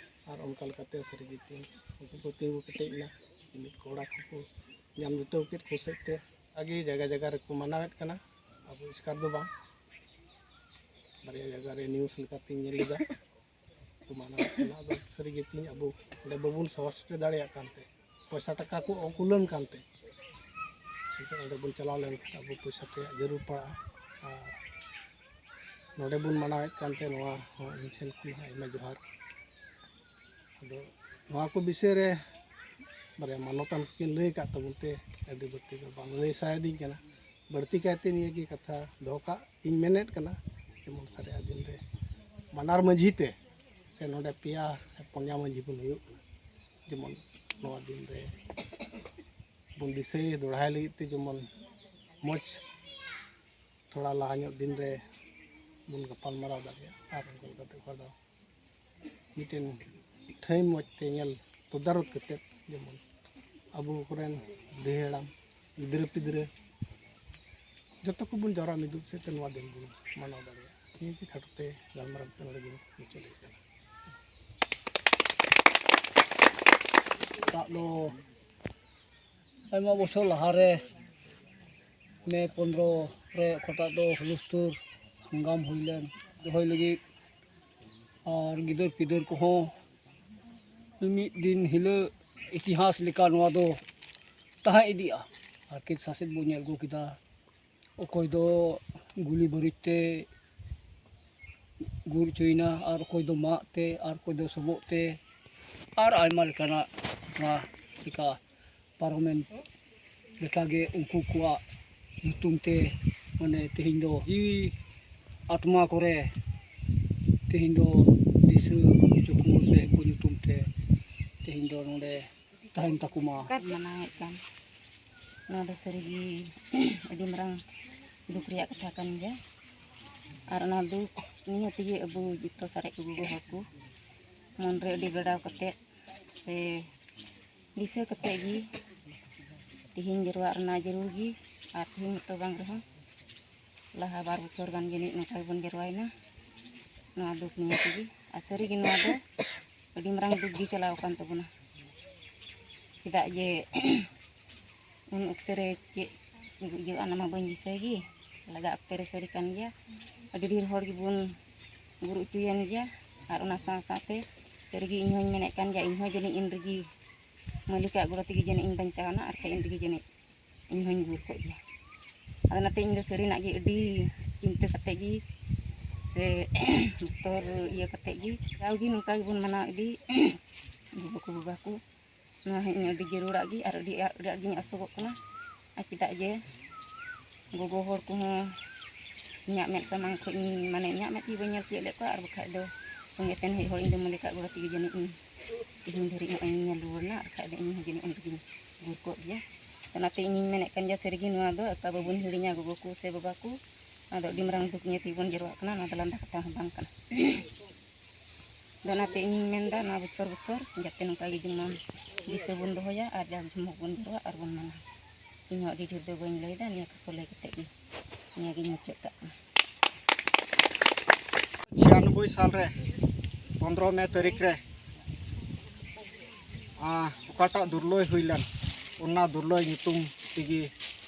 ᱟᱨ ᱚᱱᱠᱟ ᱞᱮᱠᱟᱛᱮ ᱥᱟᱹᱨᱤᱜᱮ ᱛᱮᱦᱮᱧ ᱩᱱᱠᱩ ᱠᱚ ᱛᱤᱸᱜᱩ ᱠᱮᱴᱮᱡ ᱮᱱᱟ᱾ ᱢᱤᱢᱤᱫ ᱠᱚᱲᱟ ᱠᱚᱠᱚ ᱧᱟᱢ ᱡᱩᱴᱟᱹᱣ ᱠᱮᱫ ᱠᱚ ᱥᱮᱫ ᱛᱮ ᱟᱜᱮ ᱡᱟᱭᱜᱟ ᱡᱟᱭᱜᱟ ᱨᱮᱠᱚ ᱢᱟᱱᱟᱣᱮᱫ ᱠᱟᱱᱟ᱾ ᱟᱵᱚ ᱮᱥᱠᱟᱨ ᱫᱚ ᱵᱟᱝ, ᱵᱟᱨᱭᱟ ᱡᱟᱭᱜᱟ ᱨᱮ ᱱᱤᱭᱩᱡᱽ ᱞᱮᱠᱟᱛᱮᱧ ᱧᱮᱞ ᱞᱮᱫᱟ᱾ ᱠᱚ ᱢᱟᱱᱟᱣᱮᱫ ᱠᱟᱱᱟ᱾ ᱟᱫᱚ ᱥᱟᱹᱨᱤᱜᱮ ᱛᱮᱦᱮᱧ ᱟᱵᱚ ᱚᱸᱰᱮ ᱵᱟᱵᱚᱱ ᱥᱟᱦᱚᱥ ᱦᱚᱪᱚ ᱫᱟᱲᱮᱭᱟᱜ ᱠᱟᱱᱛᱮ, ᱯᱚᱭᱥᱟ ᱴᱟᱠᱟ ᱠᱚ ᱚᱠᱩᱞᱟᱹᱱ ᱠᱟᱱᱛᱮ, ᱮᱱᱠᱷᱟᱱ ᱚᱸᱰᱮ ᱵᱚᱱ ᱪᱟᱞᱟᱣ ᱞᱮᱱᱠᱷᱟᱱ ᱟᱵᱚ ᱯᱚᱭᱥᱟ ᱨᱮᱭᱟᱜ ᱡᱟᱹᱨᱩᱲ ᱯᱟᱲᱟᱜᱼᱟ᱾ ᱟᱨ ᱱᱚᱰᱮ ᱵᱚᱱ ᱢᱟᱱᱟᱣᱮᱫ ᱠᱟᱱᱛᱮ ᱱᱚᱣᱟ ᱦᱚᱸ ᱤᱧ ᱥᱮᱱ ᱠᱷᱚᱱ ᱦᱚᱸ ᱟᱭᱢᱟ ᱡᱚᱦᱟᱨ᱾ ᱟᱫᱚ ᱱᱚᱣᱟ ᱠᱚ ᱵᱤᱥᱚᱭ ᱨᱮ ᱵᱟᱨᱭᱟ ᱢᱟᱱᱚᱛᱟᱱ ᱠᱚᱠᱤᱱ ᱞᱟᱹᱭ ᱟᱠᱟᱫ ᱛᱟᱵᱚᱱ ᱛᱮ ᱟᱹᱰᱤ ᱵᱟᱹᱲᱛᱤ ᱫᱚ ᱵᱟᱝ ᱞᱟᱹᱭ ᱥᱟᱱᱟᱭᱮᱫᱤᱧ ᱠᱟᱱᱟ᱾ ᱵᱟᱹᱲᱛᱤ ᱠᱟᱭᱛᱮ ᱱᱤᱭᱟᱹ ᱜᱮ ᱠᱟᱛᱷᱟ ᱫᱚᱦᱚ ᱠᱟᱜ ᱤᱧ ᱢᱮᱱᱮᱫ ᱠᱟᱱᱟ, ᱡᱮᱢᱚᱱ ᱥᱟᱨᱮᱡᱟᱜ ᱫᱤᱱ ᱨᱮ ᱵᱟᱱᱟᱨ ᱢᱟᱹᱡᱷᱤ ᱛᱮ ᱥᱮ ᱱᱚᱰᱮ ᱯᱮᱭᱟ ᱥᱮ ᱯᱩᱱᱭᱟ ᱢᱟᱹᱡᱷᱤ ᱵᱚᱱ ᱦᱩᱭᱩᱜ ᱠᱟᱱᱟ, ᱡᱮᱢᱚᱱ ᱱᱚᱣᱟ ᱫᱤᱱ ᱨᱮ ᱵᱚᱱ ᱫᱤᱥᱟᱹᱭ ᱫᱚᱦᱲᱟᱭ ᱞᱟᱹᱜᱤᱫ ᱛᱮ ᱡᱮᱢᱚᱱ ᱢᱚᱡᱽ ᱛᱷᱚᱲᱟ ᱞᱟᱦᱟ ᱧᱚᱜ ᱫᱤᱱ ᱨᱮ ᱵᱚᱱ ᱜᱟᱯᱟᱞ ᱢᱟᱨᱟᱣ ᱫᱟᱲᱮᱭᱟᱜᱼᱟ᱾ ᱟᱨ ᱚᱱᱠᱟ ᱞᱮᱠᱟᱛᱮ ᱚᱠᱟ ᱫᱚ ᱢᱤᱫᱴᱮᱱ ᱴᱷᱟᱹᱭ ᱢᱚᱡᱽ ᱛᱮ ᱧᱮᱞ ᱛᱚᱫᱟᱨᱚᱛ ᱠᱟᱛᱮᱫ ᱡᱮᱢᱚᱱ ᱟᱵᱚ ᱠᱚᱨᱮᱱ ᱵᱩᱰᱷᱤ ᱦᱟᱲᱟᱢ, ᱜᱤᱫᱽᱨᱟᱹ ᱯᱤᱫᱽᱨᱟᱹ ᱡᱚᱛᱚ ᱠᱚᱵᱚᱱ ᱡᱟᱣᱨᱟ ᱢᱤᱫᱚᱜ ᱥᱮᱫ ᱛᱮ ᱱᱚᱣᱟ ᱫᱤᱱ ᱵᱚᱱ ᱢᱟᱱᱟᱣ ᱫᱟᱲᱮᱭᱟᱜᱼᱟ᱾ ᱱᱤᱭᱟᱹ ᱜᱮ ᱠᱷᱟᱴᱚ ᱛᱮ ᱜᱟᱞᱢᱟᱨᱟᱣ ᱠᱟᱛᱮ ᱱᱚᱰᱮ ᱜᱤᱧ ᱢᱩᱪᱟᱹᱫ ᱮᱫ ᱠᱟᱱᱟ᱾ ᱫᱟᱜ ᱫᱚ ᱟᱭᱢᱟ ᱵᱚᱪᱷᱚᱨ ᱞᱟᱦᱟᱨᱮ ᱢᱮ ᱯᱚᱱᱨᱚ ᱨᱮ ᱚᱠᱟᱴᱟᱜ ᱫᱚ ᱦᱩᱞᱩᱥᱛᱩᱨ ᱦᱟᱝᱜᱟᱢ ᱦᱩᱭ ᱞᱮᱱ ᱫᱚᱦᱚᱭ ᱞᱟᱹᱜᱤᱫ, ᱟᱨ ᱜᱤᱫᱟᱹᱨ ᱯᱤᱫᱟᱹᱨ ᱠᱚᱦᱚᱸ ᱢᱤᱢᱤᱫ ᱫᱤᱱ ᱦᱤᱞᱳᱜ ᱤᱛᱤᱦᱟᱥ ᱞᱮᱠᱟ ᱱᱚᱣᱟ ᱫᱚ ᱛᱟᱦᱮᱸ ᱤᱫᱤᱜᱼᱟ᱾ ᱦᱟᱨᱠᱮᱛ ᱥᱟᱥᱮᱛ ᱵᱚᱱ ᱧᱮᱞ ᱟᱹᱜᱩ ᱠᱮᱫᱟ, ᱚᱠᱚᱭ ᱫᱚ ᱜᱩᱞᱤ ᱵᱟᱹᱨᱩᱫ ᱛᱮ ᱜᱩᱨ ᱦᱚᱪᱚᱭᱮᱱᱟ, ᱟᱨ ᱚᱠᱚᱭ ᱫᱚ ᱢᱟᱜ ᱛᱮ, ᱟᱨ ᱚᱠᱚᱭ ᱫᱚ ᱥᱚᱵᱚᱜ ᱛᱮ, ᱟᱨ ᱟᱭᱢᱟ ᱞᱮᱠᱟᱱᱟᱜ ᱱᱚᱣᱟ ᱪᱤᱠᱟ ᱯᱟᱨᱚᱢᱮᱱ ᱞᱮᱠᱟᱜᱮ ᱩᱱᱠᱩ ᱠᱚᱣᱟᱜ ᱧᱩᱛᱩᱢ ᱛᱮ, ᱢᱟᱱᱮ, ᱛᱮᱦᱮᱧ ᱫᱚ ᱡᱤᱣᱤ ᱟᱛᱢᱟ ᱠᱚᱨᱮ ᱛᱮᱦᱮᱧ ᱫᱚ ᱫᱤᱥᱟᱹ ᱦᱚᱪᱚ ᱠᱚ ᱥᱮ ᱩᱱᱠᱩ ᱧᱩᱛᱩᱢ ᱛᱮ ᱛᱮᱦᱮᱧ ᱫᱚ ᱱᱚᱰᱮ ᱛᱟᱦᱮᱱ ᱛᱟᱠᱚ ᱢᱟ᱾ ᱢᱟᱱᱟᱣᱮᱫ ᱠᱟᱱ, ᱱᱚᱣᱟ ᱫᱚ ᱥᱟᱹᱨᱤᱜᱮ ᱟᱹᱰᱤ ᱢᱟᱨᱟᱝ ᱫᱩᱠ ᱨᱮᱭᱟᱜ ᱠᱟᱛᱷᱟ ᱠᱟᱱ ᱜᱮᱭᱟ᱾ ᱟᱨ ᱚᱱᱟ ᱫᱩᱠ ᱱᱤᱭᱟᱹ ᱛᱮᱜᱮ ᱟᱵᱚ ᱡᱚᱛᱚ ᱥᱟᱨᱮᱡ ᱠᱚ ᱜᱚᱜᱚ ᱦᱚᱲ ᱠᱚ ᱢᱚᱱ ᱨᱮ ᱟᱹᱰᱤ ᱜᱟᱰᱟᱣ ᱠᱟᱛᱮᱫ ᱥᱮ ᱫᱤᱥᱟᱹ ᱠᱟᱛᱮᱫ ᱜᱮ ᱛᱮᱦᱮᱧ ᱡᱟᱨᱣᱟᱜ ᱨᱮᱱᱟᱜ ᱡᱟᱹᱨᱩᱲ ᱜᱮ᱾ ᱟᱨ ᱛᱮᱦᱮᱧ ᱢᱚᱛᱚ ᱵᱟᱝ ᱨᱮᱦᱚᱸ, ᱞᱟᱦᱟ ᱵᱟᱨ ᱵᱚᱪᱷᱚᱨ ᱜᱟᱱ ᱡᱟᱹᱱᱤᱡ ᱱᱚᱝᱠᱟ ᱜᱮᱵᱚᱱ ᱡᱟᱨᱣᱟᱭᱮᱱᱟ ᱱᱚᱣᱟ ᱫᱩᱠ ᱱᱤᱭᱟᱹ ᱛᱮᱜᱮ᱾ ᱟᱨ ᱥᱟᱹᱨᱤᱜᱮ ᱱᱚᱣᱟ ᱫᱚ ᱟᱹᱰᱤ ᱢᱟᱨᱟᱝ ᱫᱩᱠ ᱜᱮ ᱪᱟᱞᱟᱣ ᱟᱠᱟᱱ ᱛᱟᱵᱚᱱᱟ᱾ ᱪᱮᱫᱟᱜ ᱡᱮ ᱩᱱ ᱚᱠᱛᱮ ᱨᱮ ᱪᱮᱫ ᱤᱭᱟᱹᱜᱼᱟ, ᱚᱱᱟ ᱢᱟ ᱵᱟᱹᱧ ᱫᱤᱥᱟᱹᱭ ᱜᱮ᱾ ᱞᱟᱜᱟ ᱚᱠᱛᱮ ᱨᱮ ᱥᱟᱹᱨᱤ ᱠᱟᱱ ᱜᱮᱭᱟ, ᱟᱹᱰᱤ ᱰᱷᱮᱨ ᱦᱚᱲ ᱜᱮᱵᱚᱱ ᱜᱩᱨ ᱦᱚᱪᱚᱭᱮᱱ ᱜᱮᱭᱟ᱾ ᱟᱨ ᱚᱱᱟ ᱥᱟᱶ ᱥᱟᱶᱛᱮ ᱥᱟᱹᱨᱤᱜᱮ ᱤᱧ ᱦᱚᱧ ᱢᱮᱱᱮᱫ ᱠᱟᱱ ᱜᱮᱭᱟ, ᱤᱧ ᱦᱚᱸ ᱡᱟᱹᱱᱤᱡ ᱤᱧ ᱨᱮᱜᱮ ᱢᱟᱹᱞᱤᱠᱟᱜ ᱜᱚᱲᱚ ᱛᱮᱜᱮ ᱡᱟᱹᱱᱤᱡ ᱤᱧ ᱵᱟᱧᱪᱟᱣᱱᱟ, ᱟᱨ ᱠᱷᱟᱡ ᱤᱧ ᱨᱮᱜᱮ ᱡᱟᱹᱱᱤᱡ ᱤᱧ ᱦᱚᱧ ᱜᱩᱨ ᱠᱚᱜ ᱜᱮᱭᱟ᱾ ᱟᱫᱚ ᱚᱱᱟᱛᱮ ᱤᱧ ᱫᱚ ᱥᱟᱹᱨᱤᱱᱟᱜ ᱜᱮ ᱟᱹᱰᱤ ᱪᱤᱱᱛᱟᱹ ᱠᱟᱛᱮ ᱜᱮ ᱥᱮ ᱵᱚᱛᱚᱨ ᱤᱭᱟᱹ ᱠᱟᱛᱮ ᱜᱮ ᱡᱟᱣᱜᱮ ᱱᱚᱝᱠᱟ ᱜᱮᱵᱚᱱ ᱢᱟᱱᱟᱣ ᱤᱫᱤ ᱜᱚᱜᱚ ᱠᱚ, ᱵᱟᱵᱟ ᱠᱚ᱾ ᱱᱚᱣᱟ ᱦᱚᱸ ᱤᱧ ᱟᱹᱰᱤ ᱡᱟᱹᱨᱩᱲᱟᱜ ᱜᱮ ᱟᱨ ᱟᱹᱰᱤ ᱟᱹᱰᱤ ᱟᱸᱴ ᱜᱤᱧ ᱟᱥᱚᱜᱚᱜ ᱠᱟᱱᱟ᱾ ᱟᱨ ᱪᱮᱫᱟᱜ ᱡᱮ ᱜᱚᱜᱚ ᱦᱚᱲ ᱠᱚᱦᱚᱸ ᱤᱧᱟᱹᱜ ᱢᱮᱫ ᱥᱟᱢᱟᱝ ᱠᱷᱚᱱ ᱤᱧ, ᱢᱟᱱᱮ, ᱤᱧᱟᱹᱜ ᱢᱮᱫ ᱛᱮ ᱵᱟᱹᱧ ᱧᱮᱞ ᱛᱤᱭᱳᱜ ᱞᱮᱫ ᱠᱚᱣᱟ, ᱟᱨ ᱵᱟᱠᱷᱟᱡ ᱫᱚ ᱥᱚᱸᱜᱮ ᱛᱮ ᱦᱮᱡ ᱦᱚᱲ ᱤᱧ ᱫᱚ ᱢᱟᱹᱞᱤᱠᱟᱜ ᱜᱚᱲᱚ ᱛᱮᱜᱮ ᱡᱟᱹᱱᱤᱡ ᱤᱧ ᱛᱮᱦᱮᱧ ᱫᱷᱟᱹᱨᱤᱡ ᱱᱚᱜᱼᱚᱭ ᱤᱧ ᱧᱮᱞ ᱨᱩᱣᱟᱹᱲ ᱮᱱᱟ, ᱟᱨ ᱵᱟᱠᱷᱟᱡ ᱫᱚ ᱤᱧ ᱦᱚᱸ ᱡᱟᱹᱱᱤᱡ ᱚᱸᱰᱮ ᱜᱤᱧ ᱜᱩᱨ ᱠᱚᱜ ᱜᱮᱭᱟ᱾ ᱚᱱᱟᱛᱮ ᱤᱧᱤᱧ ᱢᱮᱱᱮᱫ ᱠᱟᱱ ᱜᱮᱭᱟ, ᱥᱟᱹᱨᱤᱜᱮ ᱱᱚᱣᱟ ᱫᱚ ᱟᱠᱟ ᱵᱟᱵᱚᱱ ᱦᱤᱲᱤᱧᱟ, ᱜᱚᱜᱚ ᱠᱚ ᱥᱮ ᱵᱟᱵᱟ ᱠᱚ᱾ ᱱᱚᱣᱟ ᱫᱚ ᱟᱹᱰᱤ ᱢᱟᱨᱟᱝ ᱫᱩᱠ ᱱᱤᱭᱮ ᱛᱮᱜᱮ ᱵᱚᱱ ᱡᱟᱨᱣᱟᱜ ᱠᱟᱱᱟ, ᱱᱚᱣᱟ ᱫᱚ ᱞᱟᱸᱫᱟ ᱠᱟᱛᱷᱟ ᱦᱚᱸ ᱵᱟᱝ ᱠᱟᱱᱟ᱾ ᱟᱫᱚ ᱚᱱᱟᱛᱮ ᱤᱧᱤᱧ ᱢᱮᱱᱫᱟ, ᱱᱚᱣᱟ ᱵᱚᱪᱷᱚᱨ ᱵᱚᱪᱷᱚᱨ ᱡᱟᱛᱮ ᱱᱚᱝᱠᱟ ᱜᱮ ᱡᱮᱢᱚᱱ ᱫᱤᱥᱟᱹ ᱵᱚᱱ ᱫᱚᱦᱚᱭᱟ ᱟᱨ ᱡᱟᱠ ᱡᱚᱢᱚᱠ ᱵᱚᱱ ᱡᱟᱨᱣᱟᱜ ᱟᱨ ᱵᱚᱱ ᱢᱟᱱᱟᱣᱟ᱾ ᱤᱧ ᱦᱚᱸ ᱟᱹᱰᱤ ᱰᱷᱮᱨ ᱫᱚ ᱵᱟᱹᱧ ᱞᱟᱹᱭᱫᱟ, ᱱᱤᱭᱟᱹ ᱠᱚ ᱞᱟᱹᱭ ᱠᱟᱛᱮ ᱜᱮ ᱱᱤᱭᱟᱹ ᱜᱤᱧ ᱢᱩᱪᱟᱹᱫ ᱠᱟᱜ ᱠᱟᱱᱟ᱾ ᱪᱷᱤᱭᱟᱱᱚᱵᱵᱳᱭ ᱥᱟᱞ ᱨᱮ ᱯᱚᱱᱫᱽᱨᱚ ᱢᱮ ᱛᱟᱹᱨᱤᱠᱷ ᱨᱮ, ᱟᱸ, ᱚᱠᱟᱴᱟᱜ ᱫᱩᱨᱞᱚᱭ ᱦᱩᱭ ᱞᱮᱱ, ᱚᱱᱟ ᱫᱩᱨᱞᱚᱭ ᱧᱩᱛᱩᱢ ᱛᱮᱜᱮ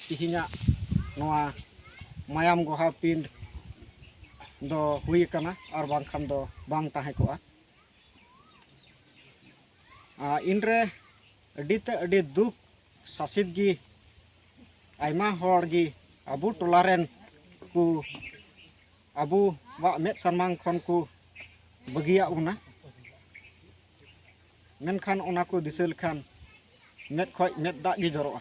ᱛᱮᱦᱮᱧᱟᱜ ᱱᱚᱣᱟ ᱢᱟᱭᱟᱢ ᱜᱚᱦᱟ ᱯᱤᱸᱰ ᱫᱚ ᱦᱩᱭ ᱟᱠᱟᱱᱟ, ᱟᱨ ᱵᱟᱝᱠᱷᱟᱱ ᱫᱚ ᱵᱟᱝ ᱛᱟᱦᱮᱸ ᱠᱚᱜᱼᱟ᱾ ᱟᱨ ᱤᱱᱨᱮ ᱟᱹᱰᱤ ᱛᱮ ᱟᱹᱰᱤ ᱫᱩᱠ ᱥᱟᱥᱮᱛ ᱜᱮ ᱟᱭᱢᱟ ᱦᱚᱲ ᱜᱮ ᱟᱵᱚ ᱴᱚᱞᱟ ᱨᱮᱱ ᱠᱚ ᱟᱵᱚᱣᱟᱜ ᱢᱮᱫ ᱥᱟᱢᱟᱝ ᱠᱷᱚᱱ ᱠᱚ ᱵᱟᱹᱜᱤᱭᱟᱜ ᱵᱚᱱᱟ᱾ ᱢᱮᱱᱠᱷᱟᱱ ᱚᱱᱟ ᱠᱚ ᱫᱤᱥᱟᱹ ᱞᱮᱠᱷᱟᱱ ᱢᱮᱫ ᱠᱷᱚᱱ ᱢᱮᱫ ᱫᱟᱜ ᱜᱮ ᱡᱚᱨᱚᱜᱼᱟ᱾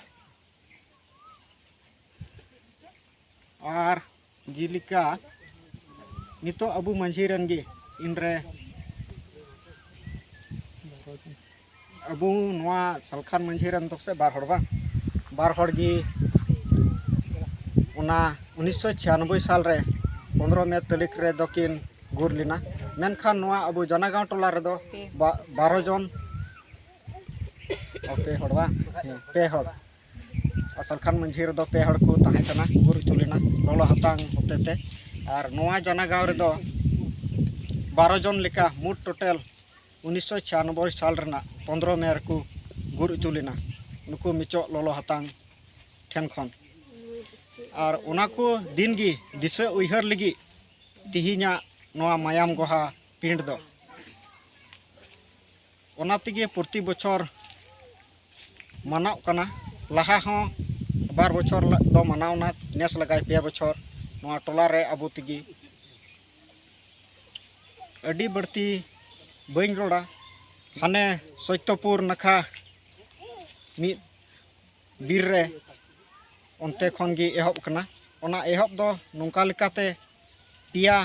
ᱟᱨ ᱡᱮᱞᱮᱠᱟ ᱱᱤᱛᱚᱜ ᱟᱵᱚ ᱢᱟᱹᱡᱷᱤ ᱨᱮᱱ ᱜᱮ ᱤᱱᱨᱮ ᱟᱵᱚ ᱱᱚᱣᱟ ᱥᱟᱞᱠᱷᱟᱱ ᱢᱟᱹᱡᱷᱤ ᱨᱮᱱ ᱫᱚ ᱥᱮ ᱵᱟᱨ ᱦᱚᱲ ᱵᱟᱝ, ᱵᱟᱨ ᱦᱚᱲ ᱜᱮ ᱚᱱᱟ ᱩᱱᱤᱥᱥᱚ ᱪᱷᱤᱭᱟᱱᱚᱵᱵᱳᱭ ᱥᱟᱞ ᱨᱮ ᱯᱚᱱᱫᱽᱨᱚ ᱢᱮ ᱛᱟᱹᱨᱤᱠᱷ ᱨᱮ ᱫᱚᱠᱤᱱ ᱜᱩᱨ ᱞᱮᱱᱟ᱾ ᱢᱮᱱᱠᱷᱟᱱ ᱱᱚᱣᱟ ᱟᱵᱚ ᱡᱟᱱᱟᱜᱟᱸᱣ ᱴᱚᱞᱟ ᱨᱮᱫᱚ ᱵᱟ-, ᱵᱟᱨᱚ ᱡᱚᱱ, ᱚ, ᱯᱮ ᱦᱚᱲ ᱵᱟᱝ? ᱦᱮᱸ, ᱯᱮ ᱦᱚᱲ᱾ ᱟᱨ ᱥᱟᱞᱠᱷᱟᱱ ᱢᱟᱹᱡᱷᱤ ᱨᱮᱫᱚ ᱯᱮ ᱦᱚᱲ ᱠᱚ ᱛᱟᱦᱮᱸ ᱠᱟᱱᱟ, ᱜᱩᱨ ᱦᱚᱪᱚ ᱞᱮᱱᱟ ᱞᱚᱞᱚ ᱦᱟᱛᱟᱝ ᱦᱚᱛᱮᱛᱮ᱾ ᱟᱨ ᱱᱚᱣᱟ ᱡᱟᱱᱟᱜᱟᱸᱣ ᱨᱮᱫᱚ ᱵᱟᱨᱚ ᱡᱚᱱ ᱞᱮᱠᱟ ᱢᱳᱴ ᱴᱳᱴᱟᱞ ᱩᱱᱤᱥᱥᱚ ᱪᱷᱤᱭᱟᱱᱚᱵᱵᱳᱭ ᱥᱟᱞ ᱨᱮᱱᱟᱜ ᱯᱚᱱᱫᱽᱨᱚ ᱢᱮ ᱨᱮᱠᱚ ᱜᱩᱨ ᱦᱚᱪᱚ ᱞᱮᱱᱟ ᱱᱩᱠᱩ ᱢᱤᱪᱚᱜ ᱞᱚᱞᱚ ᱦᱟᱛᱟᱝ ᱴᱷᱮᱱ ᱠᱷᱚᱱ᱾ ᱟᱨ ᱚᱱᱟ ᱠᱚ ᱫᱤᱱ ᱜᱮ ᱫᱤᱥᱟᱹ ᱩᱭᱦᱟᱹᱨ ᱞᱟᱹᱜᱤᱫ ᱛᱮᱦᱮᱧᱟᱜ ᱱᱚᱣᱟ ᱢᱟᱭᱟᱢ ᱜᱚᱦᱟ ᱯᱤᱸᱰ ᱫᱚ᱾ ᱚᱱᱟ ᱛᱮᱜᱮ ᱯᱨᱚᱛᱤ ᱵᱚᱪᱷᱚᱨ ᱢᱟᱱᱟᱣᱚᱜ ᱠᱟᱱᱟ᱾ ᱞᱟᱦᱟ ᱦᱚᱸ ᱵᱟᱨ ᱵᱚᱪᱷᱚᱨ ᱫᱚ ᱢᱟᱱᱟᱣᱱᱟ, ᱱᱮᱥ ᱞᱟᱜᱟᱭ ᱯᱮ ᱵᱚᱪᱷᱚᱨ ᱱᱚᱣᱟ ᱴᱚᱞᱟ ᱨᱮ ᱟᱵᱚ ᱛᱮᱜᱮ᱾ ᱟᱹᱰᱤ ᱵᱟᱹᱲᱛᱤ ᱵᱟᱹᱧ ᱨᱚᱲᱟ, ᱦᱟᱱᱮ ᱥᱚᱛᱭᱚᱯᱩᱨ ᱱᱟᱠᱷᱟ ᱢᱤᱫ ᱵᱤᱨ ᱨᱮ, ᱚᱱᱛᱮ ᱠᱷᱚᱱ ᱜᱮ ᱮᱦᱚᱵ ᱠᱟᱱᱟ᱾ ᱚᱱᱟ ᱮᱦᱚᱵ ᱫᱚ ᱱᱚᱝᱠᱟ ᱞᱮᱠᱟᱛᱮ ᱯᱮᱭᱟ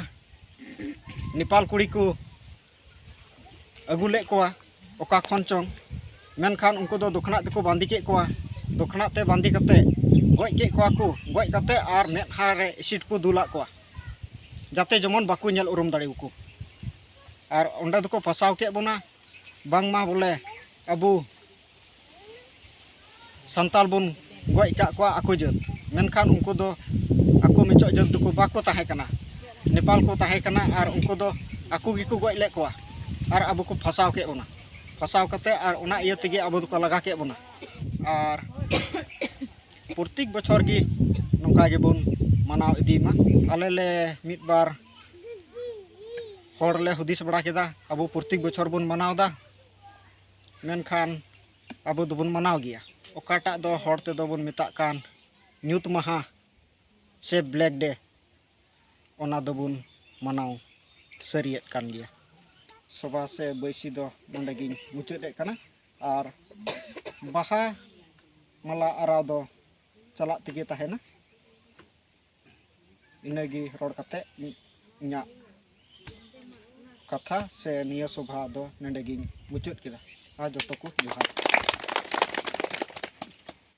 ᱱᱮᱯᱟᱞ ᱠᱩᱲᱤ ᱠᱚ ᱟᱹᱜᱩ ᱞᱮᱫ ᱠᱚᱣᱟ ᱚᱠᱟ ᱠᱷᱚᱱ ᱪᱚᱝ, ᱢᱮᱱᱠᱷᱟᱱ ᱩᱱᱠᱩ ᱫᱚ ᱫᱚᱠᱷᱱᱟᱜ ᱛᱮᱠᱚ ᱵᱟᱸᱫᱮ ᱠᱮᱫ ᱠᱚᱣᱟ᱾ ᱫᱚᱠᱷᱱᱟᱜ ᱛᱮ ᱵᱟᱸᱫᱮ ᱠᱟᱛᱮ ᱜᱚᱡ ᱠᱮᱫ ᱠᱚᱣᱟ ᱠᱚ᱾ ᱜᱚᱡ ᱠᱟᱛᱮ ᱟᱨ ᱢᱮᱫᱦᱟ ᱨᱮ ᱮᱥᱤᱰ ᱠᱚ ᱫᱩᱞᱟᱫ ᱠᱚᱣᱟ, ᱡᱟᱛᱮ ᱡᱮᱢᱚᱱ ᱵᱟᱠᱚ ᱧᱮᱞ ᱩᱨᱩᱢ ᱫᱟᱲᱮᱭᱟᱠᱚ᱾ ᱟᱨ ᱚᱸᱰᱮ ᱫᱚᱠᱚ ᱯᱷᱟᱸᱥᱟᱣ ᱠᱮᱫ ᱵᱚᱱᱟ, ᱵᱟᱝᱢᱟ ᱵᱚᱞᱮ ᱟᱵᱚ ᱥᱟᱱᱛᱟᱲ ᱵᱚᱱ ᱜᱚᱡ ᱟᱠᱟᱫ ᱠᱚᱣᱟ ᱟᱠᱚ ᱡᱟᱹᱛ, ᱢᱮᱱᱠᱷᱟᱱ ᱩᱱᱠᱩ ᱫᱚ ᱟᱠᱚ ᱢᱤᱪᱚᱜ ᱡᱟᱹᱛ ᱫᱚᱠᱚ ᱵᱟᱠᱚ ᱛᱟᱦᱮᱸ ᱠᱟᱱᱟ, ᱱᱮᱯᱟᱞ ᱠᱚ ᱛᱟᱦᱮᱸ ᱠᱟᱱᱟ᱾ ᱟᱨ ᱩᱱᱠᱩ ᱫᱚ ᱟᱠᱚ ᱜᱮᱠᱚ ᱜᱚᱡ ᱞᱮᱫ ᱠᱚᱣᱟ ᱟᱨ ᱟᱵᱚ ᱠᱚ ᱯᱷᱟᱸᱥᱟᱣ ᱠᱮᱫ ᱵᱚᱱᱟ᱾ ᱯᱷᱟᱸᱥᱟᱣ ᱠᱟᱛᱮ ᱟᱨ ᱚᱱᱟ ᱤᱭᱟᱹ ᱛᱮᱜᱮ ᱟᱵᱚ ᱫᱚᱠᱚ ᱞᱟᱜᱟ ᱠᱮᱫ ᱵᱚᱱᱟ᱾ ᱟᱨ ᱯᱨᱚᱛᱮᱠ ᱵᱚᱪᱷᱚᱨ ᱜᱮ ᱱᱚᱝᱠᱟ ᱜᱮᱵᱚᱱ ᱢᱟᱱᱟᱣ ᱤᱫᱤᱭ ᱢᱟ᱾ ᱟᱞᱮ ᱞᱮ ᱢᱤᱫ ᱵᱟᱨ ᱦᱚᱲ ᱞᱮ ᱦᱩᱫᱤᱥ ᱵᱟᱲᱟ ᱠᱮᱫᱟ, ᱟᱵᱚ ᱯᱨᱚᱛᱮᱠ ᱵᱚᱪᱷᱚᱨ ᱵᱚᱱ ᱢᱟᱱᱟᱣ ᱮᱫᱟ, ᱢᱮᱱᱠᱷᱟᱱ ᱟᱵᱚ ᱫᱚᱵᱚᱱ ᱢᱟᱱᱟᱣ ᱜᱮᱭᱟ᱾ ᱚᱠᱟᱴᱟᱜ ᱫᱚ ᱦᱚᱲ ᱛᱮᱫᱚ ᱵᱚᱱ ᱢᱮᱛᱟᱜ ᱠᱟᱱ ᱧᱩᱛ ᱢᱟᱦᱟ ᱥᱮ ᱵᱞᱮᱠ ᱰᱮ, ᱚᱱᱟ ᱫᱚᱵᱚᱱ ᱢᱟᱱᱟᱣ ᱥᱟᱹᱨᱤᱭᱮᱫ ᱠᱟᱱ ᱜᱮᱭᱟ᱾ ᱥᱚᱵᱷᱟ ᱥᱮ ᱵᱟᱹᱭᱥᱤ ᱫᱚ ᱱᱚᱸᱰᱮ ᱜᱤᱧ ᱢᱩᱪᱟᱹᱫ ᱮᱫ ᱠᱟᱱᱟ᱾ ᱟᱨ ᱵᱟᱦᱟ ᱢᱟᱞᱟ ᱟᱨᱟᱣ ᱫᱚ ᱪᱟᱞᱟᱜ ᱛᱮᱜᱮ ᱛᱟᱦᱮᱱᱟ᱾ ᱤᱱᱟᱹᱜᱮ ᱨᱚᱲ ᱠᱟᱛᱮ ᱤᱧᱟᱹᱜ ᱠᱟᱛᱷᱟ ᱥᱮ ᱱᱤᱭᱟᱹ ᱥᱚᱵᱷᱟ ᱫᱚ ᱱᱚᱰᱮ ᱜᱤᱧ ᱢᱩᱪᱟᱹᱫ ᱠᱮᱫᱟ᱾ ᱟᱨ ᱡᱚᱛᱚ ᱠᱚ ᱡᱚᱦᱟᱨ᱾